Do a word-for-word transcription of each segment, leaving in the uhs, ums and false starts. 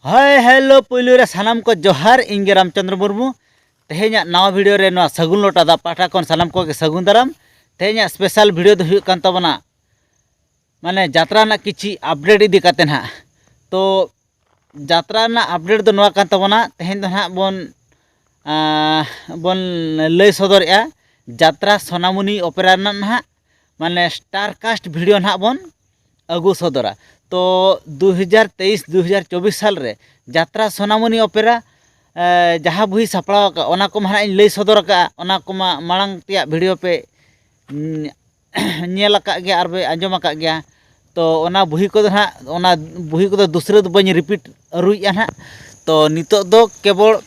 Hi hello, ᱯᱩᱭᱞᱩ ᱨᱮ ᱥᱟᱱᱟᱢ ᱠᱚ ᱡᱚᱦᱟᱨ᱾ ᱤᱧ ᱜᱮ ᱨᱟᱢᱪᱚᱸᱫᱽᱨᱚ ᱢᱩᱨᱢᱩ᱾ ᱛᱮᱦᱮᱧᱟᱜ ᱱᱟᱣᱟ ᱵᱷᱤᱰᱤᱭᱳ ᱨᱮ ᱱᱚᱣᱟ ᱥᱟᱹᱜᱩᱱ ᱞᱚᱴᱟ ᱫᱟᱜ ᱯᱟᱦᱴᱟ ᱠᱷᱚᱱ ᱥᱟᱱᱟᱢ ᱠᱚᱜᱮ ᱥᱟᱹᱜᱩᱱ ᱫᱟᱨᱟᱢ᱾ ᱛᱮᱦᱮᱧᱟᱜ ᱥᱯᱮᱥᱟᱞ ᱵᱷᱤᱰᱤᱭᱳ ᱫᱚ ᱦᱩᱭᱩᱜ ᱠᱟᱱ ᱛᱟᱵᱚᱱᱟ, ᱢᱟᱱᱮ, ᱡᱟᱛᱨᱟ ᱨᱮᱱᱟᱜ ᱠᱤᱪᱷᱤ ᱟᱯᱰᱮᱴ ᱤᱫᱤ ᱠᱟᱛᱮ ᱱᱟᱦᱟᱜ᱾ ᱛᱚ ᱡᱟᱛᱨᱟ ᱨᱮᱱᱟᱜ ᱟᱯᱰᱮᱴ ᱫᱚ ᱱᱚᱣᱟ ᱠᱟᱱ ᱛᱟᱵᱚᱱᱟ, ᱛᱮᱦᱮᱧ ᱫᱚ ᱱᱟᱦᱟᱜ ᱵᱚᱱ, ᱟᱸ, ᱵᱚᱱ ᱞᱟᱹᱭ ᱥᱚᱫᱚᱨᱮᱜᱼᱟ ᱡᱟᱛᱨᱟ ᱥᱳᱱᱟᱢᱩᱱᱤ ᱚᱯᱮᱨᱟ ᱨᱮᱱᱟᱜ ᱱᱟᱦᱟᱜ, ᱢᱟᱱᱮ, ᱥᱴᱟᱨ ᱠᱟᱥᱴ ᱵᱷᱤᱰᱤᱭᱳ ᱱᱟᱦᱟᱜ ᱵᱚᱱ ᱟᱹᱜᱩ ᱥᱚᱫᱚᱨᱟ᱾ ᱛᱚ ᱫᱩ ᱦᱟᱡᱟᱨ ᱛᱮᱭᱤᱥ ᱫᱩ ᱦᱟᱡᱟᱨ ᱪᱚᱵᱵᱤᱥ ᱥᱟᱞ ᱨᱮ ᱡᱟᱛᱨᱟ ᱥᱳᱱᱟᱢᱩᱱᱤ ᱚᱯᱮᱨᱟ, ᱮ, ᱡᱟᱦᱟᱸ ᱵᱩᱦᱤ ᱥᱟᱯᱲᱟᱣ ᱟᱠᱟᱫ, ᱚᱱᱟ ᱠᱚᱢᱟ ᱱᱟᱦᱟᱜ ᱤᱧ ᱞᱟᱹᱭ ᱥᱚᱫᱚᱨ ᱟᱠᱟᱫᱼᱟ, ᱚᱱᱟ ᱠᱚᱢᱟ ᱢᱟᱲᱟᱝ ᱛᱮᱭᱟᱜ ᱵᱷᱤᱰᱤᱭᱳ ᱯᱮ, ᱩᱸ, ᱧᱮᱞ ᱟᱠᱟᱫ ᱜᱮᱭᱟ ᱟᱨ ᱯᱮ ᱟᱸᱡᱚᱢ ᱟᱠᱟᱫ ᱜᱮᱭᱟ᱾ ᱛᱚ ᱚᱱᱟ ᱵᱩᱦᱤ ᱠᱚᱫᱚ ᱱᱟᱦᱟᱜ, ᱚᱱᱟ ᱵᱩᱦᱤ ᱠᱚᱫᱚ ᱫᱩᱥᱨᱟᱹ ᱫᱚ ᱵᱟᱹᱧ ᱨᱤᱯᱤᱴ ᱟᱹᱨᱩᱭᱮᱫᱼᱟ ᱱᱟᱦᱟᱜ᱾ ᱛᱚ ᱱᱤᱛᱚᱜ ᱫᱚ ᱠᱮᱵᱚᱞ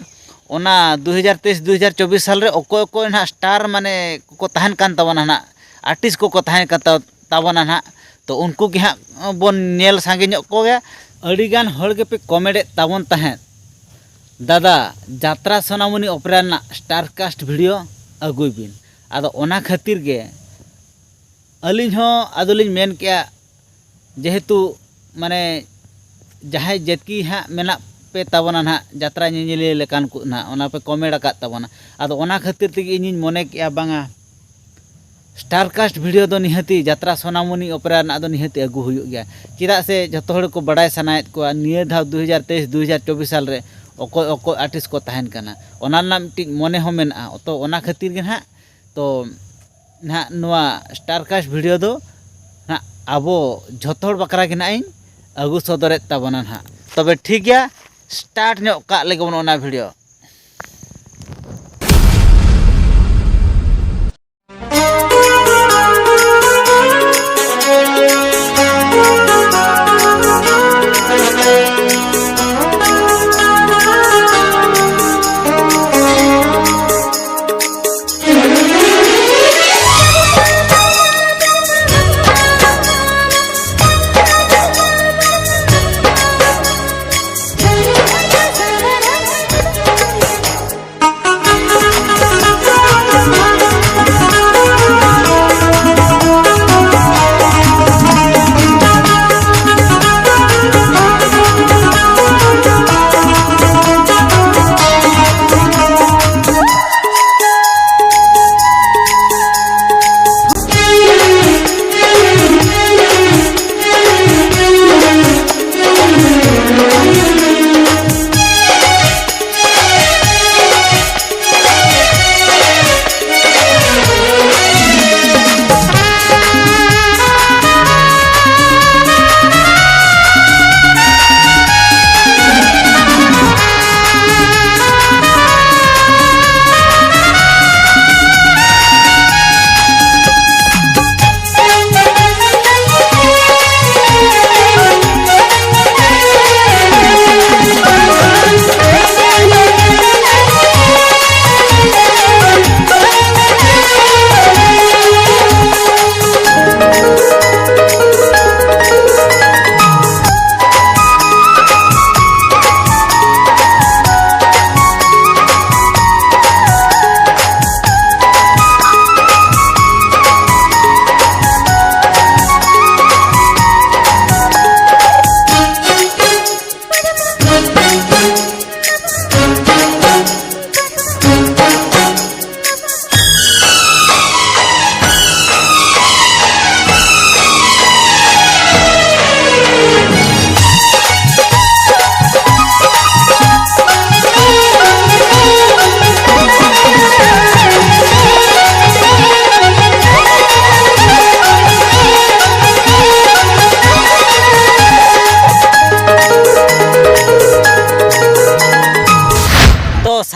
ᱚᱱᱟ ᱫᱩ ᱦᱟᱡᱟᱨ ᱛᱮᱭᱤᱥ ᱫᱩ ᱦᱟᱡᱟᱨ ᱪᱚᱵᱵᱤᱥ ᱥᱟᱞ ᱨᱮ ᱚᱠᱚᱭ ᱚᱠᱚᱭ ᱱᱟᱦᱟᱜ ᱥᱴᱟᱨ, ᱢᱟᱱᱮ, ᱠᱚᱠᱚ ᱛᱟᱦᱮᱱ ᱠᱟᱱ ᱛᱟᱵᱚᱱᱟ ᱱᱟᱦᱟᱜ, ᱟᱨᱴᱤᱥᱴ ᱠᱚᱠᱚ ᱛᱟᱦᱮᱸ ᱠᱟᱱ ᱛᱟ-, ᱛᱟᱵᱚᱱᱟ ᱱᱟᱦᱟᱜ, ᱛᱚ ᱩᱱᱠᱩ ᱜᱮ ᱦᱟᱸᱜ ᱵᱚᱱ ᱧᱮᱞ ᱥᱟᱸᱜᱮ ᱧᱚᱜ ᱠᱚᱜᱮ᱾ ᱟᱹᱰᱤᱜᱟᱱ ᱦᱚᱲ ᱜᱮᱯᱮ ᱠᱚᱢᱮᱱᱴ ᱮᱫ ᱛᱟᱵᱚᱱ ᱛᱟᱦᱮᱸᱫ, "ᱫᱟᱫᱟ, ᱡᱟᱛᱨᱟ ᱥᱳᱱᱟᱢᱩᱱᱤ ᱚᱯᱮᱨᱟ ᱨᱮᱱᱟᱜ ᱥᱴᱟᱨ ᱠᱟᱥᱴ ᱵᱷᱤᱰᱤᱭᱳ ᱟᱹᱜᱩᱭ ᱵᱤᱱ᱾" ᱟᱫᱚ ᱚᱱᱟ ᱠᱷᱟᱹᱛᱤᱨ ᱜᱮ ᱟᱹᱞᱤᱧ ᱦᱚᱸ ᱟᱫᱚᱞᱤᱧ ᱢᱮᱱ ᱠᱮᱜᱼᱟ, ᱡᱮᱦᱮᱛᱩ, ᱢᱟᱱᱮ, ᱡᱟᱦᱟᱸᱭ ᱡᱟᱹᱛᱤ ᱦᱟᱸᱜ ᱢᱮᱱᱟᱜ ᱯᱮ ᱛᱟᱵᱚᱱᱟ ᱱᱟᱦᱟᱜ, ᱡᱟᱛᱨᱟ ᱧᱮᱧᱮᱞᱤᱭᱟᱹ ᱞᱮᱠᱟᱱ ᱠᱚ ᱱᱟᱦᱟᱜ, ᱚᱱᱟ ᱯᱮ ᱠᱚᱢᱮᱱᱴ ᱟᱠᱟᱫ ᱛᱟᱵᱚᱱᱟ᱾ ᱟᱫᱚ ᱚᱱᱟ ᱠᱷᱟᱹᱛᱤᱨ ᱛᱮᱜᱮ ᱤᱧᱤᱧ ᱢᱚᱱᱮ ᱠᱮᱜᱼᱟ, ᱵᱟᱝᱟ, ᱥᱴᱟᱨ ᱠᱟᱥᱴ ᱵᱷᱤᱰᱤᱭᱳ ᱫᱚ ᱱᱤᱦᱟᱹᱛᱤ ᱡᱟᱛᱨᱟ ᱥᱳᱱᱟᱢᱩᱱᱤ ᱚᱯᱮᱨᱟ ᱨᱮᱱᱟᱜ ᱫᱚ ᱱᱤᱦᱟᱹᱛᱤ ᱟᱹᱜᱩ ᱦᱩᱭᱩᱜ ᱜᱮᱭᱟ᱾ ᱪᱮᱫᱟᱜ ᱥᱮ ᱡᱚᱛᱚ ᱦᱚᱲ ᱠᱚ ᱵᱟᱰᱟᱭ ᱥᱟᱱᱟᱭᱮᱫ ᱠᱚᱣᱟ, ᱱᱤᱭᱟᱹ ᱫᱷᱟᱣ ᱫᱩ ᱦᱟᱡᱟᱨ ᱛᱮᱭᱤᱥ ᱫᱩ ᱦᱟᱡᱟᱨ ᱪᱚᱵᱵᱤᱥ ᱥᱟᱞ ᱨᱮ ᱚᱠᱚᱭ ᱚᱠᱚᱭ ᱟᱨᱴᱤᱥᱴ ᱠᱚ ᱛᱟᱦᱮᱱ ᱠᱟᱱᱟ, ᱚᱱᱟ ᱨᱮᱱᱟᱜ ᱢᱤᱫᱴᱤᱡ ᱢᱚᱱᱮ ᱦᱚᱸ ᱢᱮᱱᱟᱜᱼᱟ᱾ ᱛᱚ ᱚᱱᱟ ᱠᱷᱟᱹᱛᱤᱨ ᱜᱮ ᱱᱟᱦᱟᱜ, ᱛᱚ ᱱᱟᱦᱟᱜ ᱱᱚᱣᱟ ᱥᱴᱟᱨ ᱠᱟᱥᱴ ᱵᱷᱤᱰᱤᱭᱳ ᱫᱚ ᱱᱟᱦᱟᱜ ᱟᱵᱚ ᱡᱚᱛᱚ ᱦᱚᱲ ᱵᱟᱠᱷᱨᱟ ᱜᱮ ᱱᱟᱦᱟᱜ ᱤᱧ ᱟᱹᱜᱩ ᱥᱚᱫᱚᱨᱮᱫ ᱛᱟᱵᱚᱱᱟ ᱱᱟᱦᱟᱜ᱾ ᱛᱚᱵᱮ ᱴᱷᱤᱠ ᱜᱮᱭᱟ, ᱥᱴᱟᱨᱴ ᱧᱚᱜ ᱠᱟᱜ ᱞᱮᱜᱮ ᱵᱚᱱ ᱚᱱᱟ ᱵᱷᱤᱰᱤᱭᱳ᱾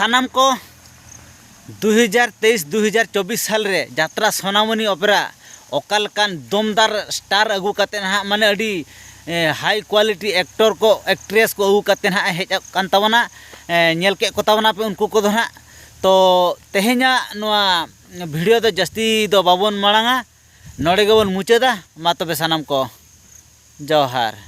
ᱥᱟᱱᱟᱢ ᱠᱚ ᱫᱩ ᱦᱟᱡᱟᱨ ᱛᱮᱭᱤᱥ ᱫᱩ ᱦᱟᱡᱟᱨ ᱪᱚᱵᱵᱤᱥ ᱥᱟᱞ ᱨᱮ ᱡᱟᱛᱨᱟ ᱥᱳᱱᱟᱢᱚᱱᱤ ᱚᱯᱮᱨᱟ ᱚᱠᱟ ᱞᱮᱠᱟᱱ ᱫᱚᱢᱫᱟᱨ ᱥᱴᱟᱨ ᱟᱹᱜᱩ ᱠᱟᱛᱮ ᱱᱟᱦᱟᱜ, ᱢᱟᱱᱮ ᱟᱹᱰᱤ ᱦᱟᱭ ᱠᱣᱟᱞᱤᱴᱤ ᱮᱠᱴᱚᱨ ᱠᱚ, ᱮᱠᱴᱨᱮᱥ ᱠᱚ ᱟᱹᱜᱩ ᱠᱟᱛᱮ ᱱᱟᱦᱟᱜ ᱦᱮᱡ ᱟᱠᱟᱱ ᱛᱟᱵᱚᱱᱟ᱾ ᱧᱮᱞ ᱠᱮᱫ ᱠᱚ ᱛᱟᱵᱚᱱᱟ ᱯᱮ ᱩᱱᱠᱩ ᱠᱚᱫᱚ ᱱᱟᱦᱟᱜ᱾ ᱛᱚ ᱛᱮᱦᱮᱧᱟᱜ ᱱᱚᱣᱟ ᱵᱷᱤᱰᱤᱭᱳ ᱫᱚ ᱡᱟᱹᱥᱛᱤ ᱫᱚ ᱵᱟᱵᱚᱱ ᱢᱟᱲᱟᱝᱟ, ᱱᱚᱰᱮ ᱜᱮᱵᱚᱱ ᱢᱩᱪᱟᱹᱫᱟ᱾ ᱢᱟ ᱛᱚᱵᱮ ᱥᱟᱱᱟᱢ ᱠᱚ ᱡᱚᱦᱟᱨ᱾